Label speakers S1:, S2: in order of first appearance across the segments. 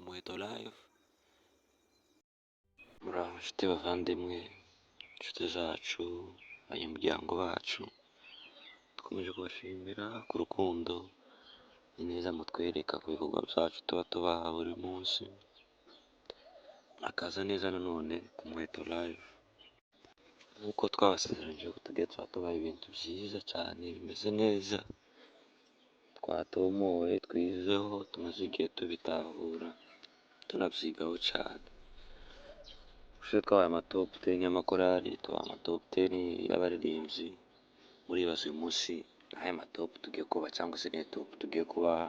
S1: Muheto Live. Muraho nshuti bavandimwe, inshuti zacu, abanyamuryango bacu, dukomeje kubashimira ku rukundo n'ineza mutwereka ku bikorwa byacu tuba tubaha buri munsi. Murakaza neza nanone ku Muheto Live. Nk'uko twabasezeranyije ko tugiye tuba tubaha ibintu byiza cyane bimeze neza, twatomoye, twizeho, tumaze igihe tubitahura, tunabyigaho cyane. Ubushize twabaye ama top ten y'amakorali, tubaha ama top ten y'abaririmbyi, muribaza uyu munsi ni ayahe ma top tugiye kubaha cyangwa se niyihe top tugiye kubaha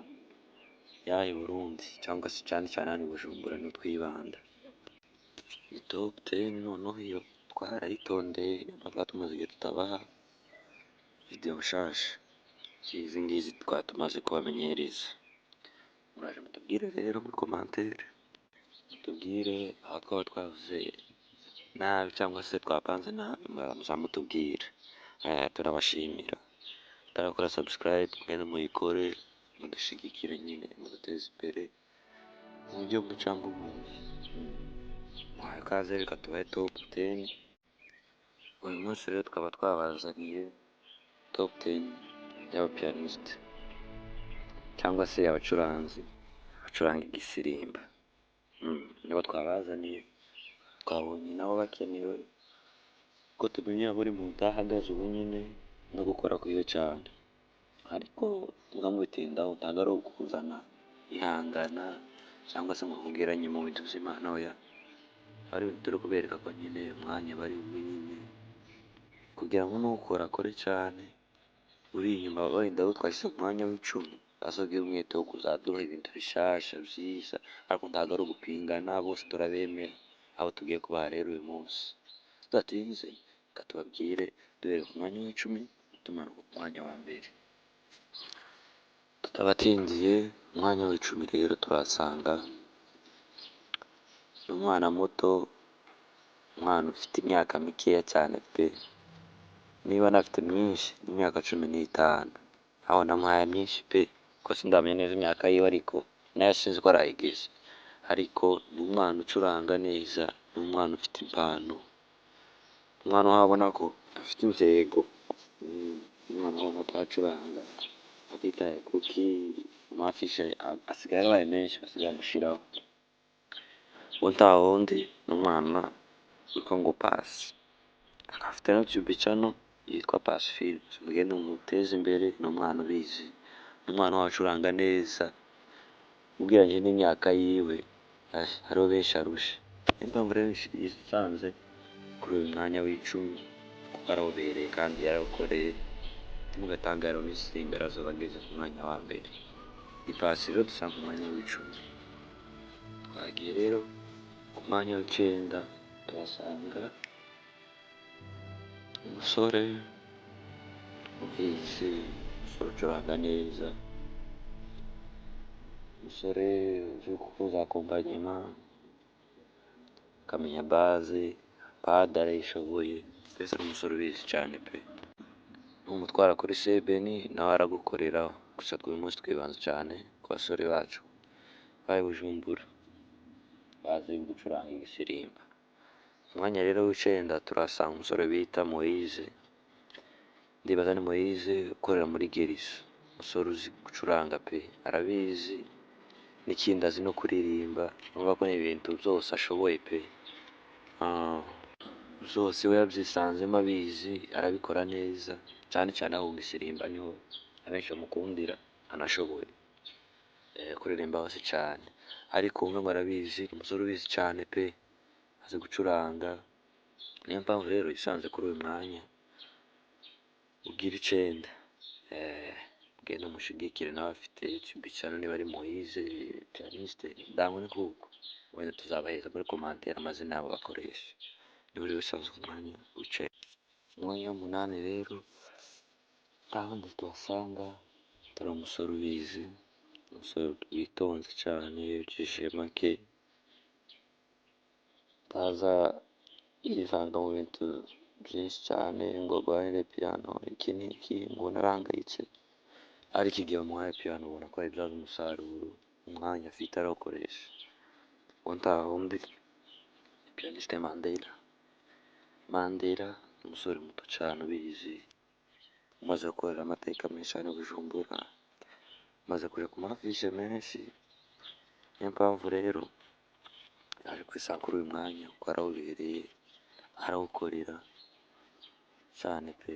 S1: y'aha i Burundi cyangwa se cyane cyane hano i Bujumbura niho twibanda. Ni top ten noneho iyo twarayitondeye, twari tumaze igihe tutabaha video nshasha, izi ngizi twari tumaze kubamenyereza. Muraje mutubwire rero muri commentaire, mutubwire aho twaba twavuze nabi cyangwa se twapanze nabi, muzamutubwira. Turabashimira. Mutarakora subscribe mugende muyikore, mudushigikire nyine, muduteze imbere mu buryo bumwe cyangwa ubundi. Muhaye ikaze, reka tubahe top ten. Uyu munsi rero tukaba twabazaniye top ten y'abapiyaniste cyangwa se abacuranzi bacuranga igisirimba. Nibo twabazaniye, twabonye nabo bakenewe ko tumenya buri muntu aho ahagaze ubu nyine no gukora kwiwe cyane. Ariko mukamubitindaho, ntabwo ari ukuzana ihangana cyangwa se ngo kubwiranye mu bintu by'Imana, oya. Ari ibintu turi kubereka ko nyine umwanya bari nyine kugira ngo n'ukora akore cyane, uri inyuma wenda abo twashyize mu mwanya w'icumi azogire umwete wo kuzaduha ibintu bishasha vyiza, ariko ntabwo ari ugupingana, bose turabemera abo tugiye kubaha rero uyu munsi. Tudatinze, reka tubabwire duhereye ku mwanya w'icumi tumanuka ku mwanya wa mbere. Tutabatindiye, umwanya w'icumi rero turahasanga umwana muto, umwana ufite imyaka mikeya cyane pe, niba anafite myinshi ni imyaka 15, aho namuhaye myinshi pe, kuko sindamenya neza imyaka yiwe ariko nayo sinzi ko arayigeza, ariko ni umwana ucuranga neza, ni umwana ufite impano, umwana wabona ko afite intego, umwana ubona ko acuranga atitaye kuki amafishe asigaye yarabaye menshi basigaye bamushiraho. Uwo nta wundi ni umwana witwa ngo Pasi, akaba afite na YouTube channel yitwa Pasi Films, mugende mumuteze imbere, ni umwana ubizi, ni umwana wacuranga neza, ugereranyije n'imyaka yiwe hariho benshi arusha. Niyo mpamvu rero yisanze kuri uyu mwanya w'icumi kuko arawubereye kandi yarawukoreye, ntimugatangare mu minsi iri imbere azoba ageze ku mwanya wa mbere. Ni Pasi rero dusanga ku mwanya w'icumi. Twagiye rero ku mwanya w'icenda, tuhasanga umusore ubizi, umusore ucuranga neza, umusore uzi kuvuza accompagnement, akamenya basse, pad arayishoboye, mbese ni umusore ubizi cyane pe. Numutwara kuri sebeni nawe aragukoreraho, gusa uyu munsi twibanze cyane ku basore bacu b'i Bujumbura bazi gucuranga igisirimba. Umwanya rero w'icenda turahasanga umusore bita Moise, ndibaza ni Moise ukorera muri Gerizo, umusore uzi gucuranga pe, arabizi, n'ikindi azi no kuririmba, urumva ko ni ibintu byose ashoboye pe. Byose we yabyisanzemo abizi, arabikora neza, cyane cyane aho gisirimba niho abenshi bamukundira, anashoboye kuririmba hose cyane, ariko wumve ngo arabizi, umusore ubizi cyane pe, azi gucuranga, niyo mpamvu rero yisanze kuri uyu mwanya ugira icenda. Mugende mushigikire nawe afite YouTube channel, niba ari Moise pianiste ndangwa ni kuko wenda tuzabaheza muri commentaire amazina yabo bakoresha. Niwe rero usanzwe ku mwanya w'icenda. Umwanya w'umunani rero nta wundi tuhasanga atari umusore ubizi, umusore witonze cyane, ucishije make, utaza yivanga mu bintu byinshi cyane ngo arwanire piyano iki n'iki ngo ubone arahangayitse, ariko igihe bamuhaye piyano ubona ko ayibyaza umusaruro, umwanya afite arawukoresha. Nta wundi ni pianiste Mandela. Mandela ni umusore muto cane ubizi, umaze gukorera amateka menshi hano i Bujumbura, umaze kuja ku ma affiches menshi. Niyo mpamvu rero yaje kwisanga kuri uyu mwanya, kuko arawubereye, arawukorera cane pe!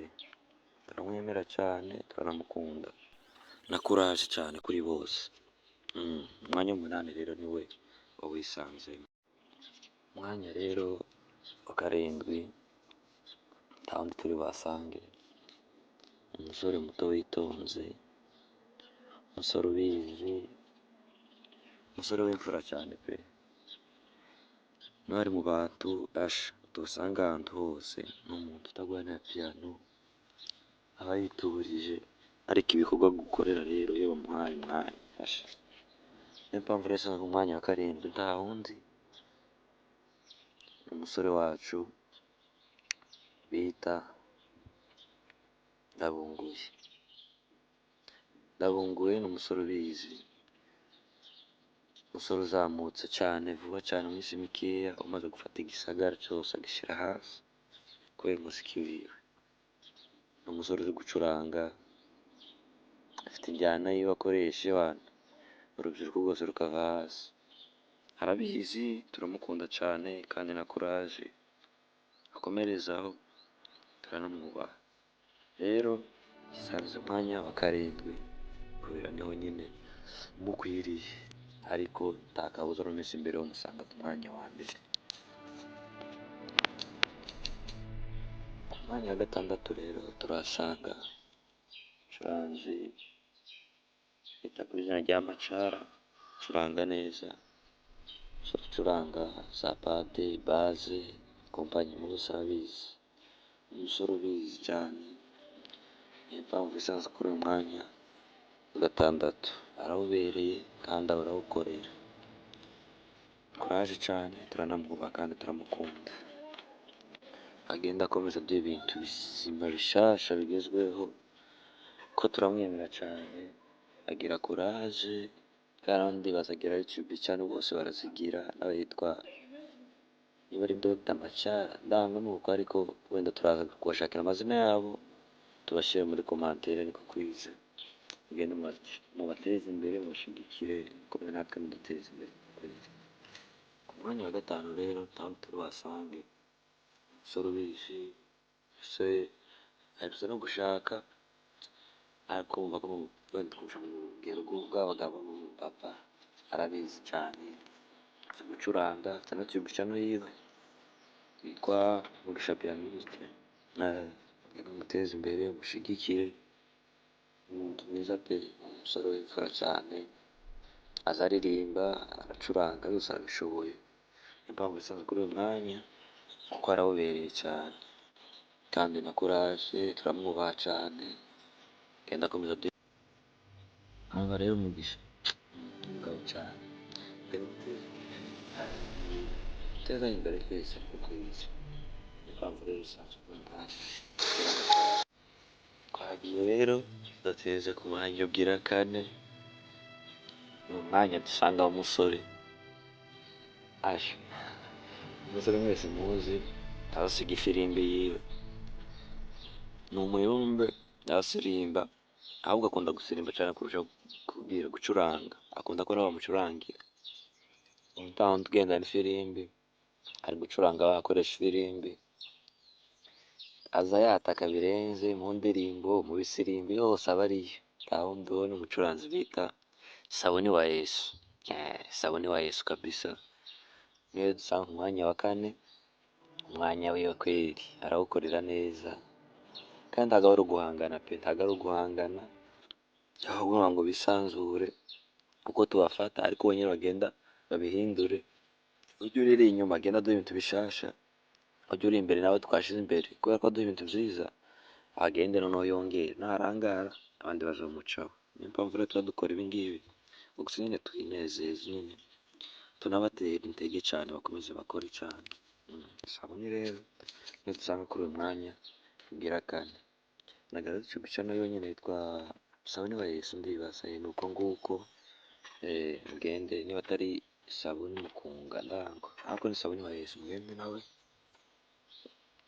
S1: Turamwemera cane, turanamukunda, na courage cane kuri bose. Umwanya w'umunani rero niwe wawisanzemo. Umwanya rero wa karindwi nta wundi turi buhasange, umusore muto witonze, umusore ubizi, umusore w'imfura cane pe! Niwe ari mu bantu basha utosanga ahantu hose, ni umuntu utagwanira piano, aba yiturije, ariko ibikorwa agukorera rero iyo bamuhaye umwanya asha. Niyo mpamvu rero yasanzwe ku mwanya wa karindwi, nta wundi ni umusore wacu bita Ndabunguye. Ndabunguye ni umusore ubizi, umusore uzamutse cane vuba cane mu minsi mikeya, umaze gufata igisagara cose agishira hasi kubera umuziki wiwe. Ni umusore uzi gucuranga, afite injyana yiwe akoresha, ewana urubyiruko rwose rukava hasi. Arabizi, turamukunda cane kandi na courage, akomereze aho, turanamwubaha. Rero yisanze umwanya wa karindwi kubera niho nyine umukwiriye, ariko nta kabuza no mu minsi imbere umusanga ku mwanya wa mbere. Ku mwanya wa gatandatu rero turahasanga umucuranzi bita ku izina rya Macara, acuranga neza, umusore ucuranga za pate, baze, kompanyi bose arabizi, umusore ubizi cane, niyo mpamvu yisanze kuri uyu mwanya wa gatandatu, arawubereye kandi arawukorera. Courage cane, turanamwubaha kandi turamukunda. Agende akomeza aduhe ibintu bizima bishasha bigezweho, kuko turamwemera cane, agira courage kandi bazagira YouTube channel bose barazigira, n'abayitwa niba ari Dr Macara ndanga nuko, ariko wenda turaza kubashakira amazina yabo tubashyire muri commentaire, niko kwiza. Mugende mubateze imbere, mubashigikire, mukomeze natwe muduteze imbere. Ku mwanya wa gatanu rero nta wundi turi buhasange, umusore ubizi, umusore aherutse no gushaka, ariko wumva ko wenda kurusha mu rugero rw'abagabo papa arabizi cane, azi gucuranga, afite na YouTube channel yiwe yitwa Mugisha Pianiste. Mumuteze imbere, mushigikire, ni umuntu mwiza pe, umusore w'imfura cane, azi aririmba, aracuranga, byose arabishoboye. Niyo mpamvu yisanze kuri uyu mwanya kuko arawubereye cane, kandi na courage, turamwubaha cane, agende akomeza aduhe. Umva rero Mugisha, umugabo cane, dutezanye imbere twese niko kwiza. Niyo mpamvu rero yisanze kuri uyu mwanya. Twagiye rero tudateze ku mwanya ugira kane, ni umwanya dusangaho umusore asha, umusore mwese muzi, ntawusiga ifirimbi yiwe, ni umuyumbe arasirimba, ahubwo akunda gusirimba cane kurusha kubwira gucuranga, akunda ko nabo bamucurangira. Nta wundi ugendana ifirimbi, ari gucuranga akoresha ifirimbi, aza yataka birenze mu ndirimbo, mu bisirimbi hose aba ariyo. Nta wundi, uwo ni umucuranzi bita Sabuni wa Yesu. Sabuni wa Yesu kabisa, niwe dusanga ku mwanya wa kane, umwanya wiwe kweri arawukorera neza, kandi ntabwo aba ari uguhangana pe, ntabwo ari uguhangana, ahubwo ngo bisanzure uko tubafata, ariko bo nyene bagenda babihindure, ujya uri inyuma agenda aduha ibintu bishasha, ujya uri imbere nawe twashize imbere, kubera ko aduha ibintu vyiza, agende noneho yongere, narangara abandi bazomucaho. Niyo mpamvu rero tuba dukora ibi ngibi, gusa nyine twinezeze nyine, tunabatera intege cane, bakomeze bakore cane. Sabuni rero niwe dusanga kuri uyu mwanya ugira kane. Na YouTube channel yonyene yitwa Sabuni wa Yesu ndibaza, ni uko nguko, mugende niba atari Sabuni Mukunga ndango ariko ni Sabuni wa Yesu, mugende nawe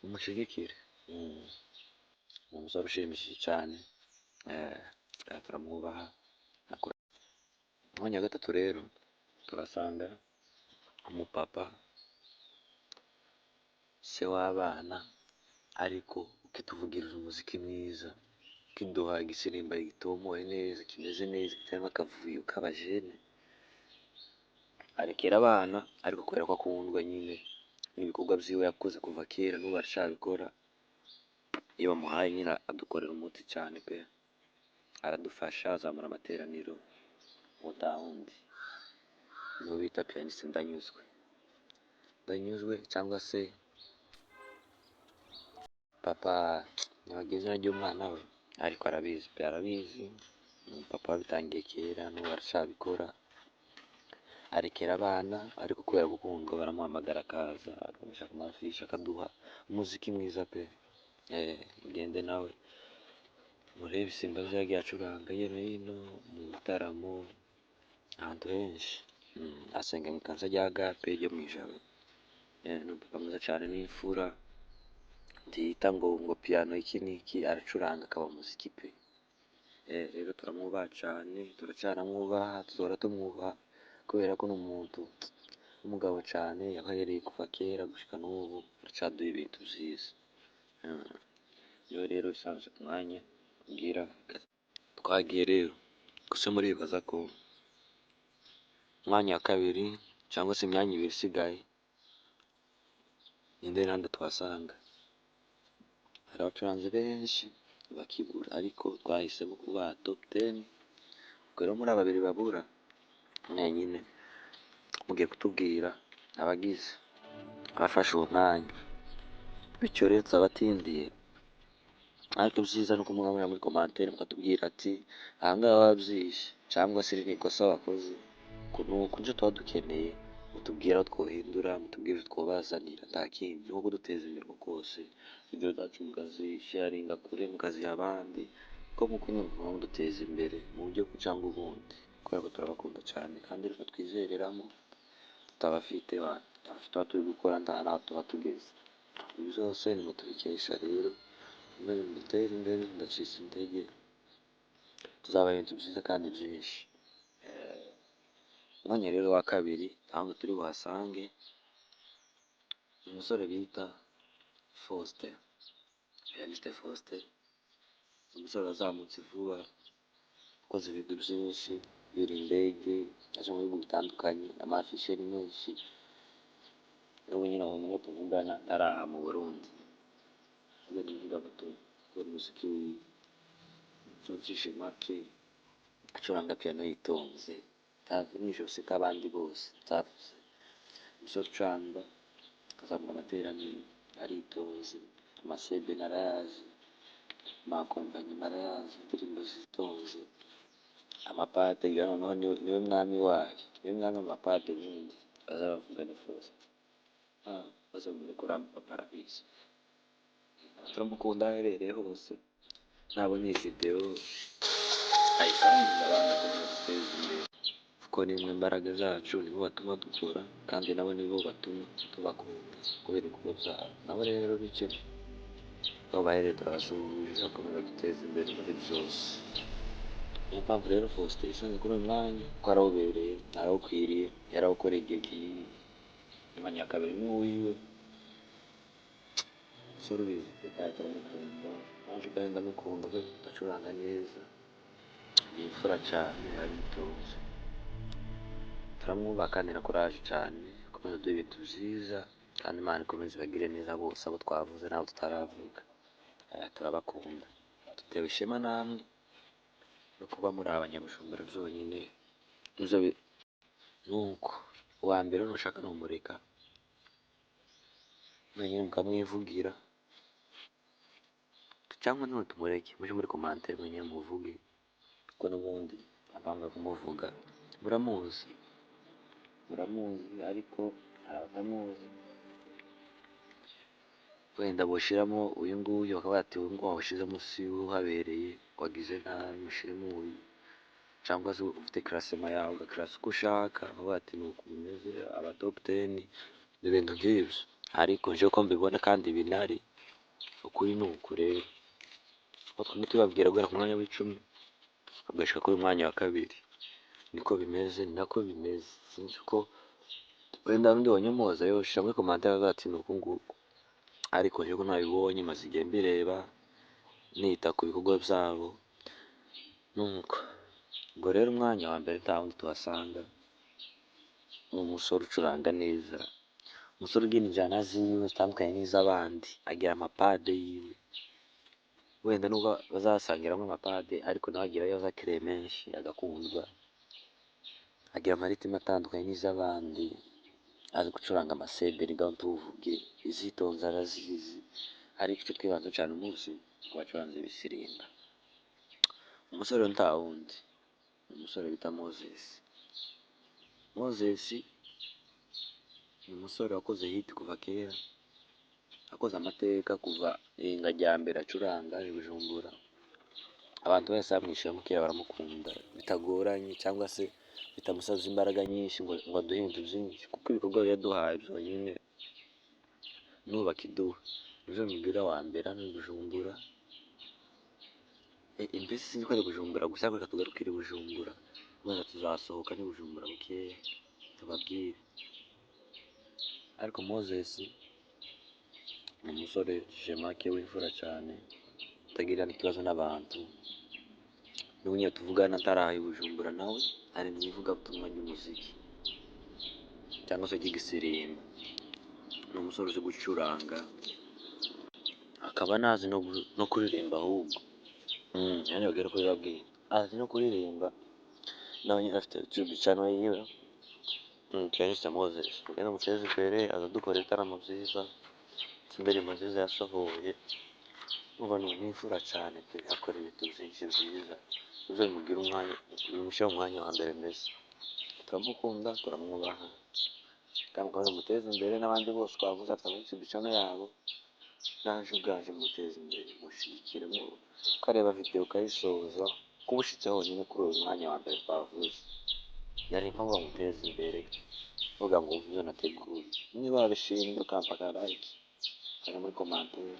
S1: mumushigikire. Ni umusore ushimishije cyane, turamwubaha. Umwanya wa gatatu rero turasanga umupapa se w'abana, ariko ukituvugiriza umuziki mwiza, ukiduha igisirimba gitomoye neza, kimeze neza, kitarimo akavuyo k'abajene. Arekera abana ariko kubera ko akundwa nyine n'ibikorwa vyiwe yakoze kuva kera n'ubu aracabikora. Iyo bamuhaye nyine adukorera umuti cyane pe, aradufasha, azamura amateraniro uwo nta wundi, niwe bita pianiste Ndanyuzwe. Ndanyuzwe cyangwa se papa, ntibagira izina ry'umwana we ariko arabizi pe, arabizi. Ni papa wabitangiye kera n'ubu aracabikora, arekera abana ariko kubera gukundwa baramuhamagara akaza akamusha ku mafishi akaduha umuziki mwiza pe. Mugende nawe murebe ibisimba vye yagiye acuranga hirya no hino mu bitaramo ahantu henshi. Asenga mu ikanisa rya Agape ryo mw'Ijabe. Ni umupapa mwiza cane n'imfura, ntiyita ngo piano iki n'iki, aracuranga akaba umuziki pe. Rero turamwubaha cane, turacanamwubaha, tuzora tumwubaha kubera ko ni umuntu w'umugabo cane, yahereye kuva kera gushika n'ubu aracaduha ibintu vyiza. Niwe rero bisanzwe ku mwanya kugira twagiye rero gusa muribaza ko umwanya wa kabiri cyangwa se imyanya ibiri isigaye ninde nande twasanga? Hari abacuranzi benshi bakibura, ariko twahisemo kubaha top 10. Ubwo rero muri aba babiri babura mwenyine mugiye kutubwira abagize abafashe uwo mwanya, bityo rero tutabatindiye, ariko ibyiza ni uko mwabona muri commentaire mukatubwira ati ahangaha wabyishe cyangwa se iri ni ikosa wakoze, uku nuku nicyo tuba dukeneye, mutubwire aho twohindura, mutubwire ibyo twobazanira, nta kindi ni nko kuduteza imbere kose. Video zacu mukazisharinga kure, mukaziha abandi, ko muko nyine muba muduteza imbere mu buryo cyangwa ubundi, kubera ko turabakunda cyane kandi reka twizereramo tutabafite tuba turi gukora nta naho tuba tugeze. Ibi byose nimwe tubikesha rero, mukomeze mudutere imbere, mudacitse intege, tuzabaha ibintu byiza kandi byinshi. Umwanya rero wa kabiri aho turi buhasange umusore bita Faustin, pianiste Faustin, umusore wazamutse vuba, ukoze ibintu byinshi, yura indege, aje mu bihugu bitandukanye, amafishe ni menshi, n'ubu nyine aho niho tuvugana ntaraha mu Burundi, kubera ivugabutumwa, kubera umuziki wiwe, ucishe make, acuranga piano yitonze, ntavuna ijosi nk'abandi bose utavuze. Umusore ucuranga akazamura amateraniro, aritonze, amasebeni arayazi, amakompanyuma arayazi, indirimbo zitonze, amapate noneho niwe mwami wayo, niwe mwami w'amapate ubundi baza bavuga ni Faustin. Baza bavuga ko uriya mupapa arabizi. Turamukunda aho aherereye hose, nabona iyi video ayisangize abandi akomeze guteza imbere, kuko nimwe mbaraga zacu, nibo batuma dukora kandi nabo nibo batuma tubakunda kubera ibikorwa byabo. Nabo rero bityo aho baherereye turabasuhuje, bakomeza guteza imbere muri byose. Niyo mpamvu rero Faustin yisanze kuri uyu mwanya, ko arawubereye, arawukwiriye, yarawukoreye igihe kinini. Umwanya wa kabiri ni uwiwe, umusore ubizi kandi turamukunda, naje kandi ndamukunda kuko acuranga neza, ni imfura cyane, aritonze, turamwubaha kandi na courage cyane, akomeza aduha ibintu byiza kandi Imana ikomeze ibagire neza bose abo twavuze n'abo tutaravuga. Turabakunda, dutewe ishema namwe no kuba muri abanyabujumbura byonyine, nivyo nuko uwa mbere nushaka numureka mwenyine mukamwivugira, cyangwa none tumureke muje muri commentaire mwenyine muvuge, kuko n'ubundi nta mpamvu yo kumuvuga, muramuzi, muramuzi ariko hari abatamuzi, wenda boshiramo uyu nguyu bakaba bati uyu nguyu wawushizemo si we uhabereye, wagize nabi mushiremo uyu. Cyangwa se ufite classement yawe, ugakirasa uko ushaka, ukavuga ati ni uku bimeze, aba top 10, ibintu nk'ibyo. Ariko nje uko mbibona kandi binari ukuri, ni uku rero aho twamye tubabwira guhera ku mwanya w'10 ugashika kuri mwanya wa kabiri, niko bimeze, ni nako bimeze. Sinzi ko wenda n'undi wanyomoza yoshira muri commentaire avuga ati ni uku nguku, ariko jewe ko nabibonye, maze igihe mbireba, nita ku bikorwa byabo. Nuko ubwo rero umwanya wa mbere nta wundi tuhasanga, ni umusore ucuranga neza, umusore ugira injyana ziwe zitandukanye n'iz'abandi, agira amapade yiwe. Wenda nubwo bazasangiramo amapade, ariko nawe agira ayo aza akereye menshi agakundwa. Agira ama rythme atandukanye n'iz'abandi, azi gucuranga amaseberi, ngaho ntuvuge, izitonze arazizi. Ariko icyo twibanze cyane umunsi ku bacuranzi b'ibisirimba, umusore nta wundi, ni umusore bita Moses. Moses ni umusore wakoze hit kuva kera, akoze amateka kuva inga rya mbere acuranga i Bujumbura. Abantu bose bamwishyiramo kera, baramukunda bitagoranye cyangwa se bitamusabye imbaraga nyinshi ngo aduhe ibintu byinshi, kuko ibikorwa yaduhaye byonyine n'ubu akiduha nivyo bimugira wa mbere hano i Bujumbura. Mbese sinzi ko ari Bujumbura gusa, ariko reka tugarukire i Bujumbura, wenda tuzasohoka ni Bujumbura bukeya tubabwire. Ariko Moses ni umusore jemake w'imfura cyane, utagirana ikibazo n'abantu. N'ubu nyine tuvugana ataraha i Bujumbura, nawe ari mu ivugabutumwa ry'umuziki cyangwa se ry'igisirimba. Ni umusore uzi gucuranga, akaba anazi no kuririmba ahubwo. Nyine bagera kubibabwira, azi no kuririmba, nawe nyine afite YouTube channel yiwe, Pianiste Moses. Mugende muteze imbere, aza dukora ibitaramo byiza, indirimbo nziza yasohoye. Umva, ni imfura cyane pe, akora ibintu byinshi byiza, nivyo bimugira umwanya, bimushyira mu mwanya wa mbere. Mbese turamukunda, turamwubaha, kandi mukomeze muteze imbere n'abandi bose twavuze afite ama YouTube channel yabo. Naje ubwaje muteze imbere, mushyigikire, ukareba video ukayisoza, kuba ushitse honyine kuri uyu mwanya wa mbere twavuze, yari impamvu bamuteza imbere. Uvuga ngo ibyo nateguye, niba wabishimye ukampa aka like, ukajya muri commentaire,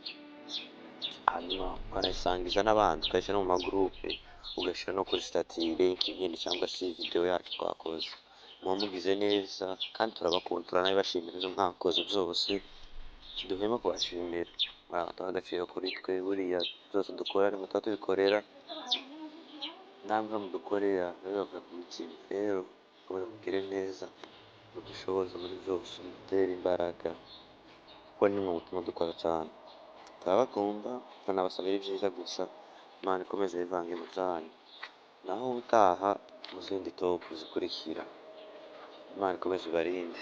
S1: hanyuma ukanayisangiza n'abandi, ukayishyira no mu magurupe, ugashyira no kuri status link nyine cyangwa se video yacu twakoze, muba mugize neza kandi turabakunda, turanabibashimira ibyo mwakoze byose. Ntiduhwema kubashimira, muri agaciro kuri twe. Buriya byose dukora nimwe tuba tubikorera, namwe mudukorera bibavuye ku mutima. Rero mukomeze mugire neza, mudushoboze muri byose, mudutere imbaraga, kuko nimwe mutuma dukora cyane. Turabakunda, tunabasabira ibyiza gusa. Imana ikomeze yivange mu byanyu. Naho ubutaha mu zindi top zikurikira, Imana ikomeze ibarinde.